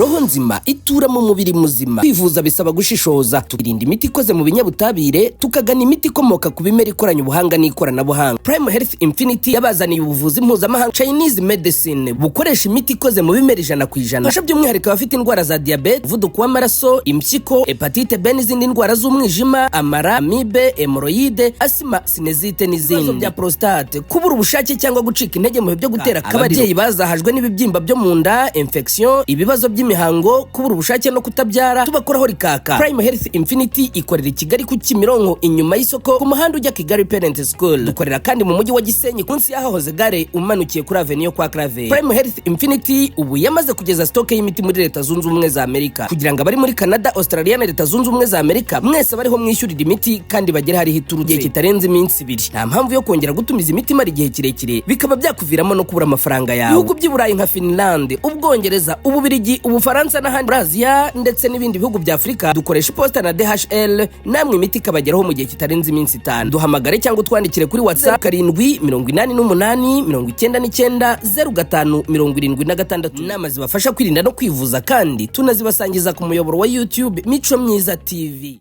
Roho nzima itura mu mubiri muzima. Kwivuza bisaba gushishoza, tukirinda imiti ikoze mu binyabutabire, tukagana imiti ikomoka ku bimera ikoranye ubuhanga n'ikoranabuhanga. Prime Health Infinity yabazaniye ubuvuzi mpuzamahanga, Chinese medicine, bukoresha imiti ikoze mu bimera 100%. Fasha by'umwihariko abafite indwara za diyabete, umuvuduko w'amaraso, impyiko, hépatite B n'izindi ndwara z'umwijima, amara, amibe, hémorroïdes, asima, sinusite n'izindi, ibibazo bya prostate, kubura ubushake cyangwa gucika intege mu bihe byo gutera akabariro, ababyeyi bazahajwe n'ibibyimba byo mu nda, infection, ibibazo by'imihango, kubura ubushake no kutabyara, tubakoraho rikaka. Prime Health Infinity ikorera i Kigali ku Kimironko, inyuma y'isoko, ku muhanda ujya Kigali Parent School. Dukorera kandi mu mujyi wa Gisenyi, munsi y'ahahoze gare, umanukiye kuri avenue yo kwa Claver. Prime Health Infinity ubu yamaze kugeza stock y'imiti muri Leta Zunze Ubumwe za Amerika, kugira ngo abari muri Canada, Australia na Leta Zunze Ubumwe za Amerika mwese bariho mwishyurira imiti kandi bagere hariho iturutse igihe kitarenze iminsi 2. Nta mpamvu yo kongera gutumiza imiti imara igihe kirekire, bikaba byakuviramo no kubura amafaranga yawe. Ibihugu by'i Burayi nka Finland, Ubwongereza, Ububirigi, Ubufaransa n'ahandi muri Aziya ndetse n'ibindi bihugu bya Afurika, dukoresha iposita na DHL, namwe imiti ikabageraho mu gihe kitarenze iminsi 5. Duhamagare cyangwa utwandikire kuri WhatsApp: 788990576. Inama zibafasha kwirinda no kwivuza kandi tunazibasangiza ku muyoboro wa YouTube Mico Myiza TV.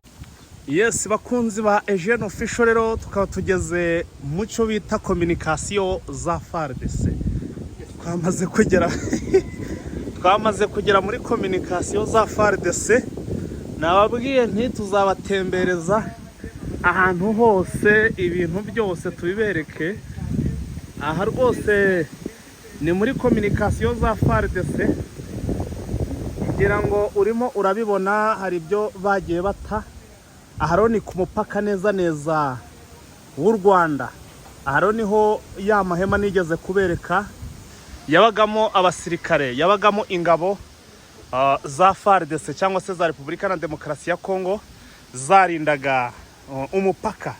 Yes, bakunzi ba Eugene Official, rero tukaba tugeze mu cyo bita communication za FARDC. Twamaze kugera muri communication za FARDC. Nababwiye nti tuzabatembereza ahantu hose, ibintu byose tubibereke. Aha rwose ni muri communication za FARDC, ngira ngo urimo urabibona, hari ibyo bagiye bata. Aha rero ni ku mupaka neza neza w'u Rwanda. Aha rero niho ya mahema nigeze kubereka yabagamo abasirikare, yabagamo ingabo za FARDC cyangwa se za Repubulika na Demokarasi ya Kongo zarindaga umupaka.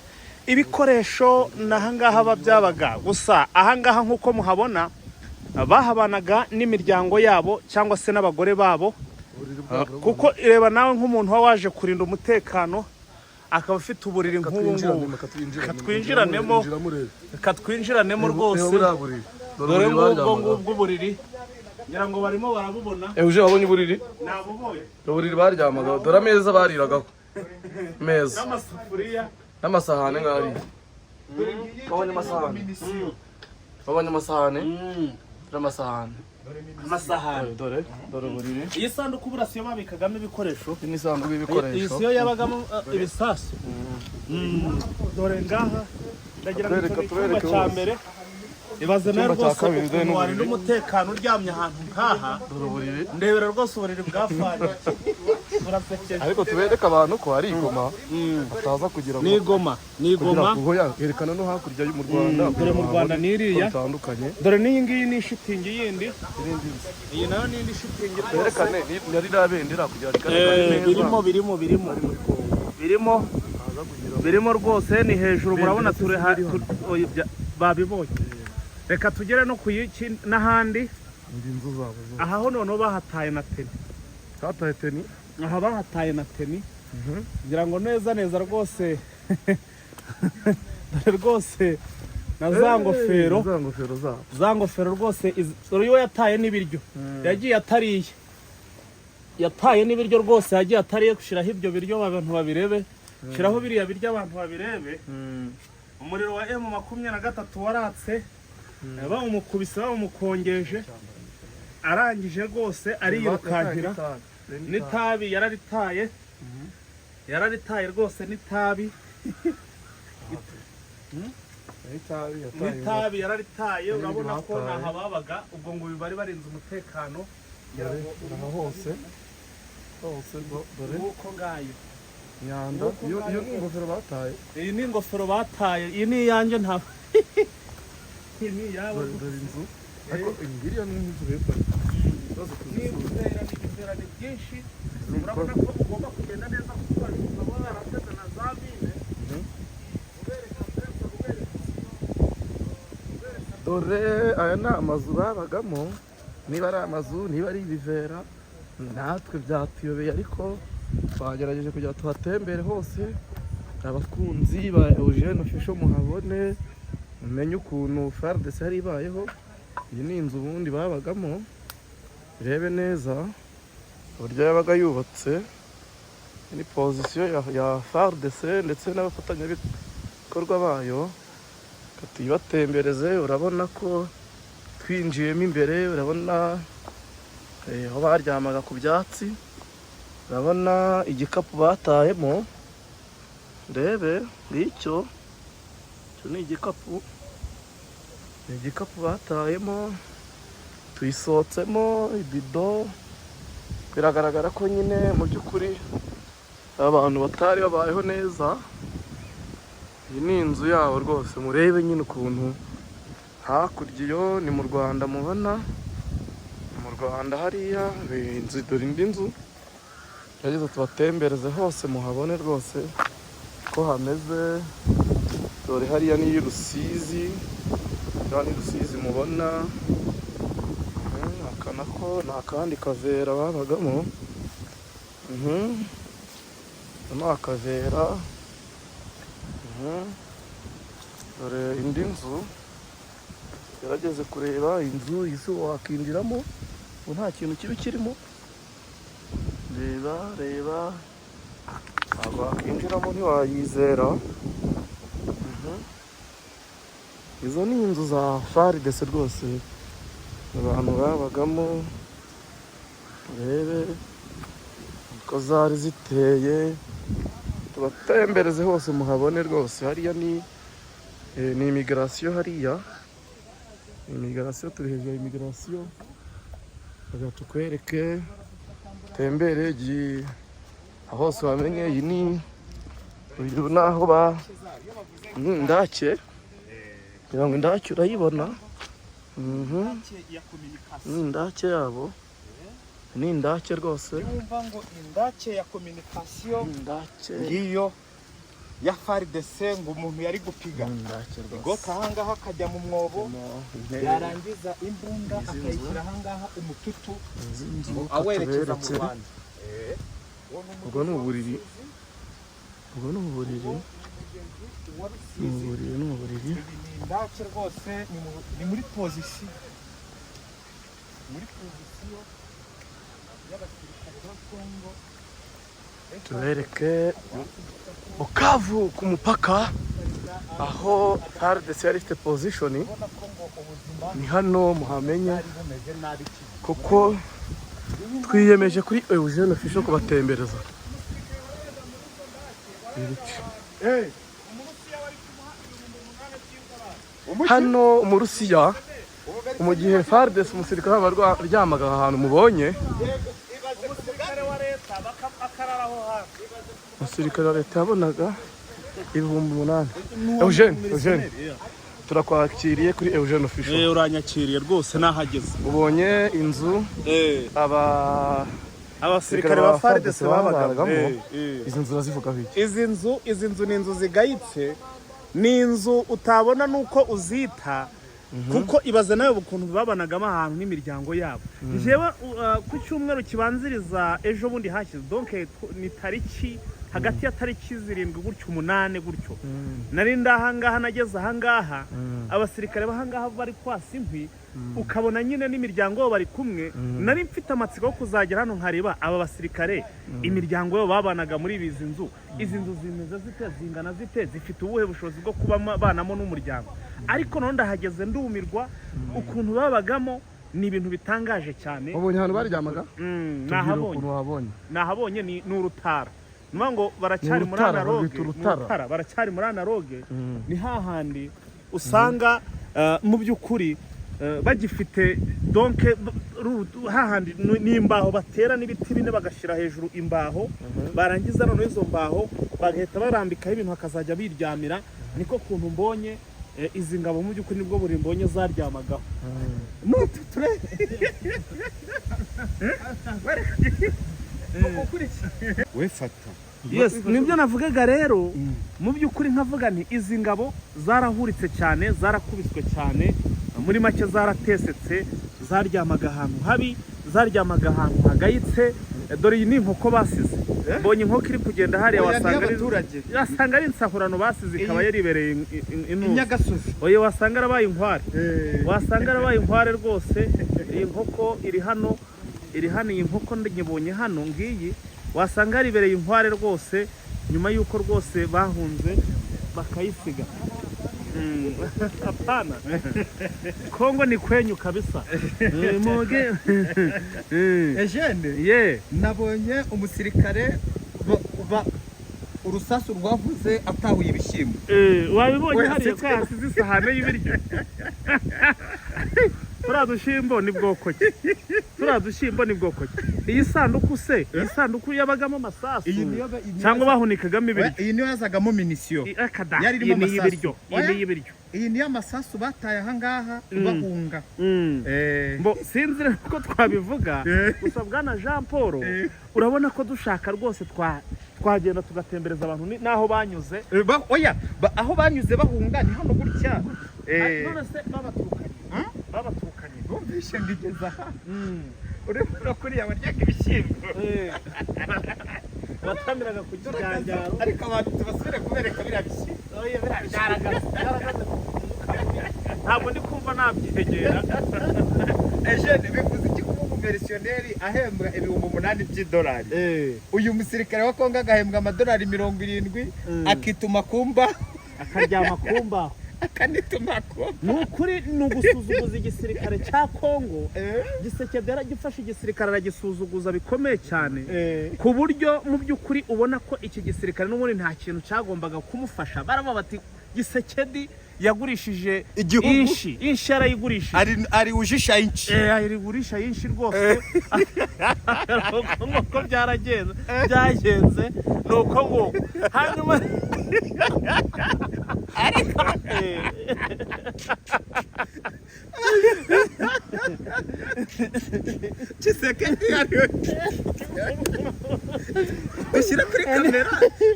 Ibikoresho n'ahangaha byabaga gusa. Ahangaha nk'uko muhabona, bahabanaga n'imiryango yabo cyangwa se n'abagore babo. Kuko reba nawe nk'umuntu uba waje kurinda umutekano akaba afite uburiri nk'ubu ngubu. Katwinjiranemo, katwinjiranemo rwose. Dore ngubwo, ngubwo uburiri, ngira ngo barimo barabubona. Euje, wabonye uburiri? Nabubonye. Uburiri baryamagaho, dore ameza bariragaho, meza. N'amasafuriya. N'amasahane ngariya. Wabonye amasahane? Wabonye amasahane? Dore amasahane. Amasahani. Dore, dore uburiri. Iyi sanduku burasi yo babikagamo ibikoresho. Iyi ni isanduku Iyi y'ibikoresho. siyo yabagamo ibisasu. Dore ngaha, ndagira ngo Tubereke, icyo ni icyumba tubereke cya hose. mbere. Ibaze nawe Icyumba cya rwose kabiri, dore ukuntu warinda n'uburiri. umutekano uryamye ahantu nk'aha. Dore uburiri. Ndebera rwose uburiri bwa fani, burasekeje. Ariko tubereke abantu ko ari igoma, bataza kugira ngo Ni igoma, ni kugira igoma. ngo ya yerekana no hakurya yo mu Rwanda. Dore mu Rwanda ni iriya. Ko bitandukanye. Dore n'iyi ngiyi ni shitingi yindi, iyi nayo ni indi shitingi rwose. Twerekane ni ririya bendera kugira rigaragare neza. Birimo, birimo, birimo, birimo, birimo rwose. Ni hejuru murabona turi oya, babibonye. Reka tugere no ku yiki n'ahandi. Indi nzu zabo zose. Aha ho noneho bahataye na teni. Hataye teni. Aha bahataye na teni, ngira ngo neza neza rwose. Dore rwose na za ngofero. Za ngofero zabo. Za ngofero rwose dore uyu we yataye n'ibiryo, yagiye atariye, yataye n'ibiryo rwose, yagiye atariye. Gushyiraho ibyo biryo abantu babirebe, shyiraho biriya biryo abantu babirebe. Umuriro wa M23 waratse, bawumukubise, bawumukongeje, arangije rwose ariyirukankira. N'itabi yararitaye, yararitaye rwose n'itabi. N'itabi yararitaye. Urabona ko Bataye. Naha babaga ubwo ngo bari barinze umutekano, ngira ngo Aha hose hose dore nguko ngayo. Imyanda. Iyo ni ingofero bataye. Iyi ni ingofero bataye, iyi ni iyanjye, ntabwo iyi ni iyabo. Dore inzu, ariko ngiriya ni inzu bepfo. Ni ibitera, ni ibitera, ni byinshi. Urabona ko ugomba kugenda neza kuko baba barateze na za mine. Ubereka mbese, ubereka. Dore aya ni amazu babagamo, niba ari amazu, niba ari ibivera, natwe byatuyobeye, ariko twagerageje kugira ngo tuhatembere hose, abakunzi ba Eugene Official muhabone, mumenye ukuntu FARDC yari ibayeho. Iyi ni inzu ubundi babagamo, rebe neza. Uburyo yabaga yubatse ni position ya FARDC ndetse n'abafatanyabikorwa bayo. Reka tuyibatembereze. Urabona ko twinjiyemo imbere, urabona aho baryamaga ku byatsi, urabona igikapu batayemo. Rebe ngicyo, icyo ni igikapu, ni igikapu batayemo. Tuyisohotsemo ibido. Biragaragara ko nyine mu by'ukuri abantu batari babayeho neza. Iyi ni inzu yabo rwose. Murebe nyine ukuntu hakurya iyo ni mu Rwanda, mubona ni mu Rwanda hariya inzu. Dore indi nzu. Gerageza tubatembereze hose muhabone rwose ko hameze. Dore hariya ni Rusizi, hariya ni Rusizi mubona. Aka nako ni akandi kavera babagamo. Ni akavera. Dore indi nzu. Gerageze kureba inzu izu wakinjiramo ubu nta kintu kibi kirimo. Reba, reba, ntabwo wakinjiramo, ntiwayizera. Izo ni inzu za FARDC rwose abantu babagamo. Urebe uko zari ziteye. Tubatembereze hose muhabone rwose. Hariya ni immigration, hariya ni immigration, turi hejuru ya immigration. Reka tukwereke, tembere aho hose wamenye. Iyi ni, uyu ni aho ba ni indake, kugira ngo indake urayibona. Ni indake yabo, ni indake rwose. Wumva ngo indake ya communication. Ni indake. Ngiyo ya FARDC, ngo umuntu yari gupiga Ni indake rwose. Igota ahangaha akajya mu mwobo. Harimo intebe. Yarangiza imbunda Izi nzu. akayishyira ahangaha umututu Izi nzu ngo awerekeza mu katubereke. Rwanda. Uwo ni Ubwo ni uburiri, ubwo ni uburiri. Uwo ni umugezi wa Ni Rusizi. uburiri, ni uburiri. Ibi ni indake rwose, ni muri position, muri position y'abasirikare ba Kongo. Tubereke Bukavu ku mupaka aho FARDC yari ifite position. Ubona ko ngo ubuzima Ni hano muhamenye bwari bumeze nabi cyane. Kuko twiyemeje kuri Eugene Official kubatembereza ibice. Hano Umurusiya mu gihe FARDC, umusirikare wabo aryamaga aha hantu mubonye. Umusirikare wa leta akarara aho hafi. Umusirikare wa leta yabonaga 8000. Eugene, Eugene, turakwakiriye kuri Eugene Official. Uranyakiriye rwose, nahageze. Ubonye inzu aba Abasirikare ba FARDC babagamo. Izi nzu urazivugaho iki? Izi nzu ni inzu zigayitse, ni inzu utabona nuko uzita, kuko ibaze nawe ukuntu babanagamo ahantu n'imiryango yabo. Njyewe ku cyumweru kibanziriza ejo bundi hashize, donc ni tariki hagati ya tariki 7 gutyo, 8 gutyo, nari ndahangaha, nageze ahangaha abasirikare b'ahangaha bari kwasa inkwi, ukabona nyine n'imiryango yabo bari kumwe. Nari mfite amatsiko yo kuzagera hano nkareba aba basirikare, imiryango yabo babanaga muri izi nzu. Izi nzu zimeze zite? Zingana zite? Zifite ubuhe bushobozi bwo kuba banamo n'umuryango? Ariko noneho ndahageze ndumirwa ukuntu babagamo. Ni ibintu bitangaje cyane. Wabonye ahantu baryamaga? Mm, Tubwire nahabonye. ukuntu wahabonye. Nahabonye, ni urutara. Ni ukuvuga ngo baracyari Ni muri urutara, analogue. barwita Ni urutara. urutara, baracyari muri analogue. Ni hahandi usanga mu by'ukuri bagifite donc hahandi ni imbaho batera n'ibiti bine, bagashyira hejuru imbaho, barangiza noneho izo mbaho bagahita barambikaho ibintu, bakazajya biryamira. Niko kuntu mbonye izi ngabo mu by'ukuri, nibwo buri mbonye zaryamagaho. Nutu ture We fata. Yes, nibyo navugaga rero. Mu by'ukuri nkavuga nti izi ngabo zarahuritse cyane, zarakubiswe cyane, muri make zaratesetse, zaryamaga ahantu habi, zaryamaga ahantu hagayitse. Dore iyi ni inkoko basize, mbonye inkoko iri kugenda hariya. Oya, ni Wasanga ari iy'abaturage. Wasanga ari insahurano basize, ikaba yaribereye intuza. Inyagasozi. Oya, wasanga arabaye inkware, wasanga arabaye inkware rwose. Iyi nkoko iri hano. Iri hano, iyi nkoko nyibonye hano ngiyi, wasanga yaribereye inkware rwose, nyuma y'uko rwose bahunze bakayisiga. Hapana, Kongo ni kwenyu kabisa. Eugene, Ye. Nabonye umusirikare urusasu rwavuze atahuye ibishyimbo. Wabibonye? Oya, Hariya ko yahasize isahane y'ibiryo. Turiya dushyimbo ni bwoko ki? Turiya dushyimbo ni bwoko ki? Iyi sanduku se, iyi sanduku yabagamo amasasu Iyi niyo iyi niyo cyangwa bahunikagamo ibiryo? Oya, iyi niyo yazagamo munition. Akada. Yari irimo Iyi ni amasasu. iy'ibiryo, iyi Oya. ni iy'ibiryo. Iyi niyo amasasu bataye ahangaha bahunga. Mbo sinzi rero ko twabivuga. Gusa bwana Jean Paul, urabona ko dushaka rwose twagenda tugatembereza abantu n'aho banyuze. Oya, aho banyuze bahunga ni hano gutya. None se babaturukanye? Babaturukanye. Bumvishe ngo igeze aha, urabona kuriya baryaga ibishyimbo. Batamiraga ku kiganjaro. Ariko abantu tubasubire kubereka biriya bishyimbo. Oya, biriya byaragaze, byaragaze. Ntabwo ndi kumva nabyegera. Eugene, bivuze iki kuba umumercenaire ahembwa 8000 by'idolari, uyu musirikare wa Kongo agahembwa amadolari 70, akituma kumba, akaryama ku mbaho, akanituma kumba? Ni ukuri, ni ugusuzuguza igisirikare cya Kongo. Tshisekedi yaragifashe igisirikare, aragisuzuguza bikomeye cyane, ku buryo mu by'ukuri ubona ko iki gisirikare n'ubundi nta kintu cyagombaga kumufasha. Baravuga bati Tshisekedi yagurishije Igihugu. Inshi, inshi yarayigurishije. Ari ujisha inchi. Ayigurisha yinshi rwose. Nuko nguko byaragenze, byagenze ni uko nguko. Hanyuma ariko Tshisekedi ariwe dushyira kuri kamera,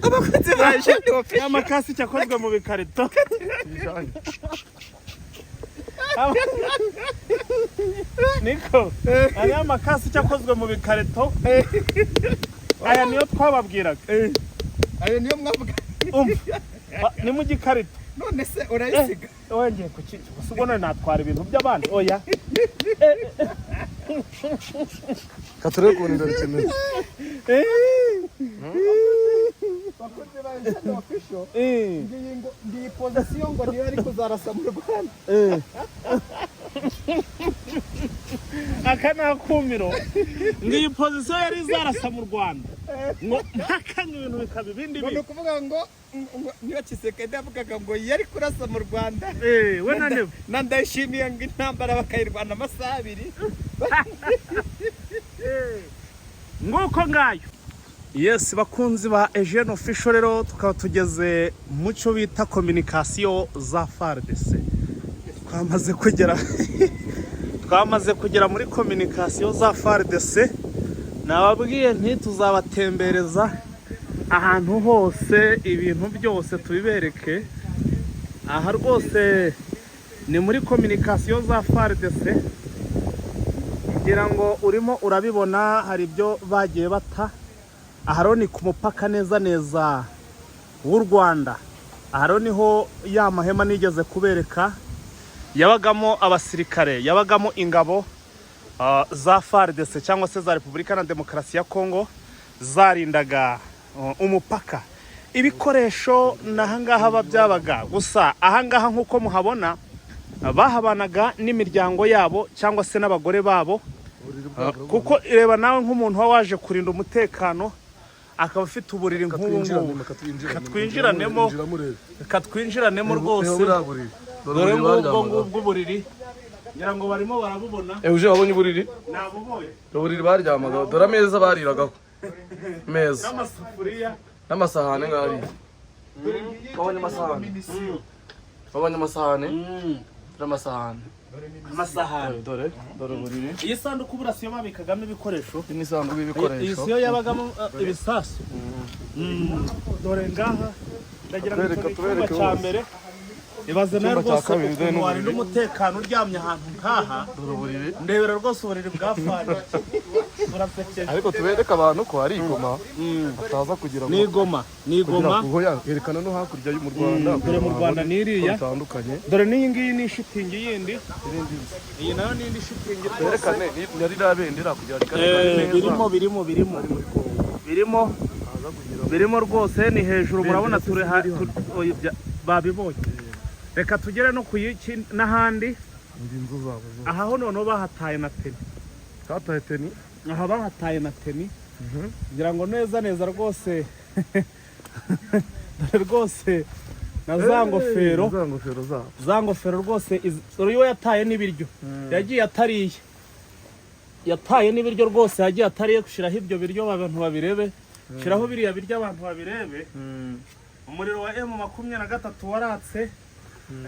abakunzi ba Eugene Official. Amakasi cyakozwe mu bikarito. Niko ariya amakasi cyakozwe mu bikarito, aya niyo twababwiraga. Ayo niyo mwavuga. Umva, ni mu gikarito. None se urayisiga? Wongeye kuki gusa? Ubwo none natwara ibintu by'abandi? Oya. Katurebe ukuntu imbere kimeze. Bakunzi ba Eugene Official, ngiyi ngo ngiyi position ngo niyo ari kuzarasa mu Rwanda. Aka ni akumiro. Ngiyi position yari izarasa mu Rwanda, ngo mpaka ngo ibintu bikaba ibindi Ngo ni bintu. ukuvuga ngo niyo Tshisekedi yavugaga ngo yari kurasa mu Rwanda, We na Neva. Na Ndayishimiye, ngo intambara bakayirwana amasaha 2. Nguko ngayo. Yes, bakunzi ba Eugene Official, rero tukaba tugeze mu cyo bita communication za FARDC. Twamaze kugera muri communication za FARDC. Nababwiye nti tuzabatembereza ahantu hose, ibintu byose tubibereke. Aha rwose ni muri communication za FARDC, ngira ngo urimo urabibona, hari ibyo bagiye bata. Aha rero ni ku mupaka neza neza w'u Rwanda. Aha rero niho ya mahema nigeze kubereka yabagamo abasirikare, yabagamo ingabo za FARDC cyangwa se za Repubulika na Demokarasi ya Kongo, zarindaga umupaka. Ibikoresho n'ahangaha byabaga. Gusa ahangaha nk'uko muhabona, bahabanaga n'imiryango yabo cyangwa se n'abagore babo. Kuko reba nawe nk'umuntu uba waje kurinda umutekano akaba afite uburiri nk'ubu ngubu. Katwinjiranemo. Katwinjiranemo rwose. Dore ngubwo, ngubwo uburiri, ngira ngo barimo barabubona. Uje wabonye uburiri? Nabubonye. Uburiri baryamagaho, dore ameza bariragaho, meza. N'amasafuriya. N'amasahane ngariya. Wabonye amasahane? Wabonye amasahane? Dore amasahane. Amasahani. Dore, dore uburiri. Iyi sanduku burasiyo babikagamo ibikoresho. Iyi ni isanduku Iyi y'ibikoresho. siyo yabagamo ibisasu. Dore ngaha, ndagira ngo Tubereke, icyo ni icyumba tubereke cya hose. mbere. Ibaze nawe Icyumba cya rwose kabiri, dore ukuntu warinda n'uburiri. umutekano uryamye ahantu nk'aha. Dore uburiri. Ndebera rwose uburiri bwa fani. Urasekeje. Ariko tubereke abantu ko ari i Goma, bataza kugira ngo Ni Goma, ni kugira Goma. ngo hoya, yerekana no hakurya yo mu Rwanda. Dore mu Rwanda ni iriya. Ko bitandukanye. Dore n'iyi ngiyi ni shitingi yindi, iyi nayo ni indi shitingi rwose. Twerekane na ririya bendera kugira ngo rigaragare neza. Birimo, birimo, birimo, birimo. Baza kugira ngo Birimo rwose, ni hejuru murabona. Bendera Turi ziri hano. Oya, babibonye. Reka tugere no ku yiki n'ahandi. Indi nzu zabo zose. Aha ho noneho bahataye na tenue. Hataye tenue. Aha bahataye na tenue, ngira ngo neza neza rwose. Dore rwose na za ngofero. Za ngofero zabo. Za ngofero rwose dore uwo yataye n'ibiryo, yagiye atariye, yataye n'ibiryo rwose, yagiye atariye. Gushyiraho ibyo biryo abantu babirebe, shyiraho biriya biryo abantu babirebe. Umuriro wa M23 waratse,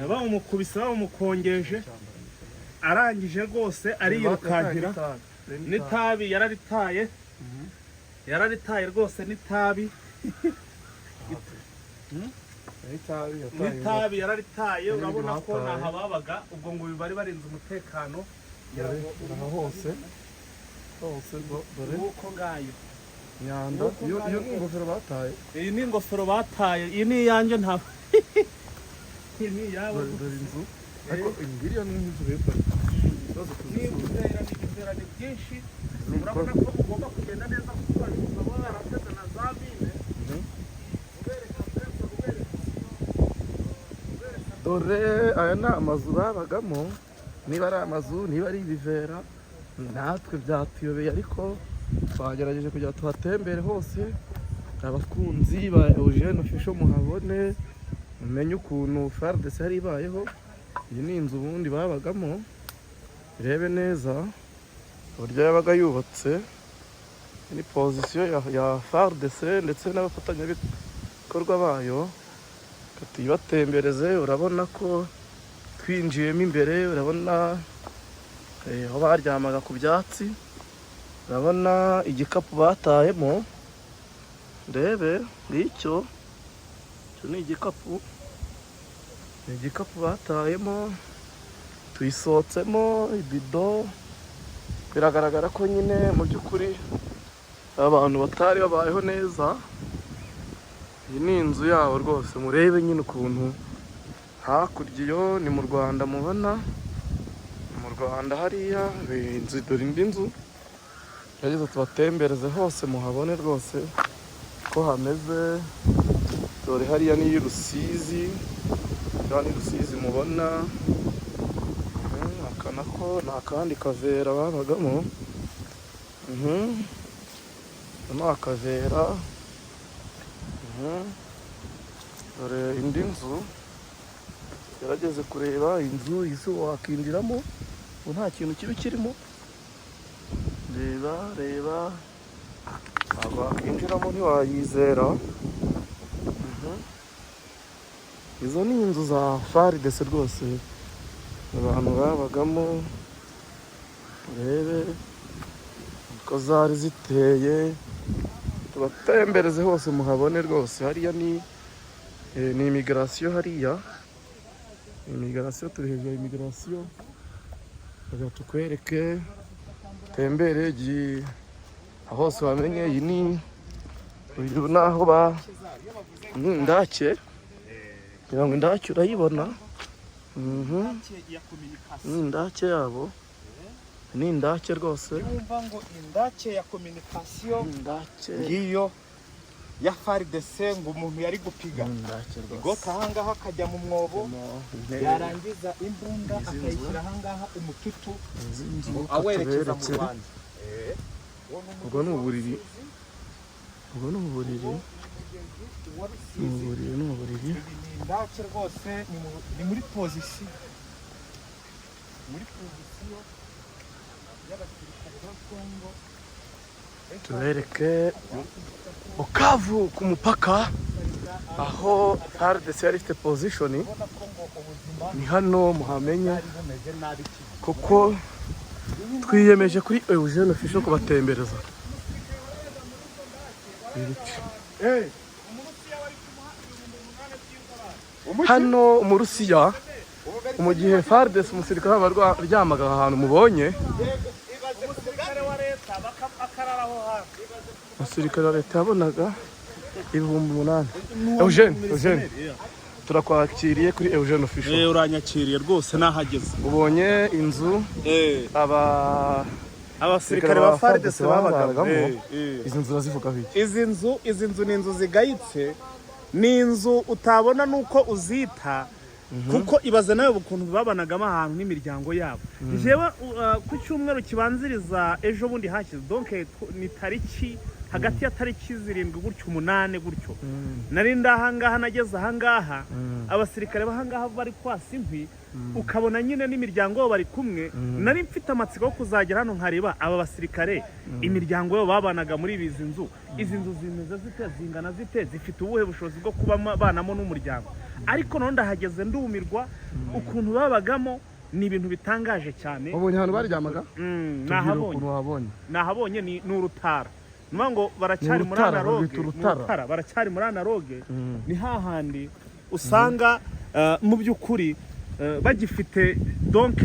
bawumukubise, bawumukongeje, arangije rwose ariyirukankira. N'itabi yararitaye, yararitaye rwose n'itabi. N'itabi yataye. N'itabi yararitaye. N'ibindi Urabona ko bataye. naha babaga, ubwo ngo bari barinze umutekano. Dore aha hose hose dore Nguko ngayo. Myanda. Iyo ni ingofero bataye. Iyi ni ingofero bataye, iyi ni iyanjye, ntabwo iyi ni iyawe. Dore inzu, ariko iriya ni inzu bita ikibazo. Ni Tuzisura. ibitera, ni ibitera, ni byinshi. Urabona ko ugomba kugenda neza kuko baba barateze na za mine. Ubereka mbese, ubereka. Dore aya ni amazu babagamo, niba ari amazu, niba ari ibivera, natwe byatuyobeye, ariko twagerageje kugira ngo tuhatembere hose. Abakunzi ba Eugene Official, muhabone, mumenye ukuntu FARDC yari ibayeho. Iyi ni inzu ubundi babagamo, irebe neza uburyo yabaga yubatse. Ni position ya FARDC ndetse n'abafatanyabikorwa bayo. Reka tuyibatembereze. Urabona ko twinjiyemo imbere, urabona aho baryamaga ku byatsi, urabona igikapu batayemo. Ndebe ngicyo, icyo ni igikapu, ni igikapu batayemo. Tuyisohotsemo ibido. Biragaragara ko nyine mu by'ukuri abantu batari babayeho neza. Iyi ni inzu yabo rwose. Murebe nyine ukuntu hakurya iyo ni mu Rwanda, mubona ni mu Rwanda hariya inzu. Dore indi nzu. Gerageza tubatembereze hose, muhabone rwose ko hameze. Dore hariya ni Rusizi, hariya ni Rusizi mubona. Aka nako ni akandi kavera babagamo. Ni akavera. Dore indi nzu. Gerageze kureba inzu izu wakinjiramo ubu nta kintu kibi kirimo. Reba, reba, ntabwo wakinjiramo, ntiwayizera. Izo ni inzu za FARDC rwose, abantu babagamo. Urebe uko zari ziteye. Tubatembereze hose muhabone rwose. Hariya ni immigration, hariya ni immigration, turi hejuru ya immigration. Reka tukwereke, tembere aho hose wamenye. Iyi ni, uyu ni aho ba ni indake, kugira ngo indake urayibona. Ni indake yabo, ni indake rwose. Wumva ngo indake ya communication. Indake. Ngiyo ya FARDC, ngo umuntu yari gupiga Ni indake rwose. Igota ahangaha akajya mu mwobo, Intebe, yarangiza imbunda Izi nzu. akayishyira ahangaha, umututu izi nzu awerekeza mu katubereke. Rwanda. Ubwo ni uburiri, ubwo ni uburiri, ni uburiri, ni uburiri. Ibi ni indake rwose, ni muri position, muri position y'abasirikare ba Kongo. Tubereke Bukavu ku mupaka aho FARDC yari ifite position. Ubona ko ngo ubuzima Ni hano muhamenya bwari bumeze nabi cyane. Kuko twiyemeje kuri Eugene Official kubatembereza ibice. Hano Umurusiya, mu gihe FARDC, umusirikare wabo aryamaga ahantu mubonye. Umusirikare wa leta. Umusirikare wa leta yabonaga 8000. Eugene, Eugene, turakwakiriye kuri Eugene Official. Uranyakiriye rwose, nahageze. Ubonye inzu aba Abasirikare ba FARDC babagamo. babagamo. Izi nzu urazivugaho iki? Izi nzu ni inzu zigayitse, ni inzu utabona nuko uzita, kuko ibaze nawe ukuntu babanagamo ahantu n'imiryango yabo. Njyewe ku cyumweru kibanziriza ejo bundi hashize, donc ni tariki hagati ya tariki 7 gutyo, 8 gutyo, nari ndahangaha, nageze ahangaha abasirikare b'ahangaha bari kwasa inkwi, ukabona nyine n'imiryango yabo bari kumwe. Nari mfite amatsiko yo kuzagera hano nkareba aba basirikare, imiryango yabo babanaga muri izi nzu. Izi nzu zimeze zite? Zingana zite? Zifite ubuhe bushobozi bwo kuba banamo n'umuryango? Ariko none ndahageze ndumirwa ukuntu babagamo, ni ibintu bitangaje cyane. Wabonye ahantu baryamaga? Mm, Tubwire nahabonye. ukuntu wahabonye. Nahabonye, ni urutara, ni ukuvuga ngo baracyari Ni muri urutara, analogue. barwita Ni urutara. urutara, baracyari muri analogue. Ni hahandi usanga mu by'ukuri bagifite donc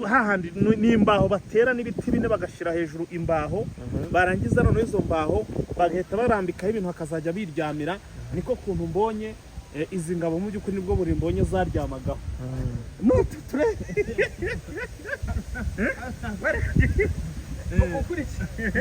hahandi n'imbaho batera n'ibiti bine, bagashyira hejuru imbaho, barangiza noneho izo mbaho bagahita barambikaho ibintu, bakazajya biryamira. Niko kuntu mbonye izi ngabo mu by'ukuri, nibwo buri mbonye zaryamagaho. N'utu ture Ukurikiye.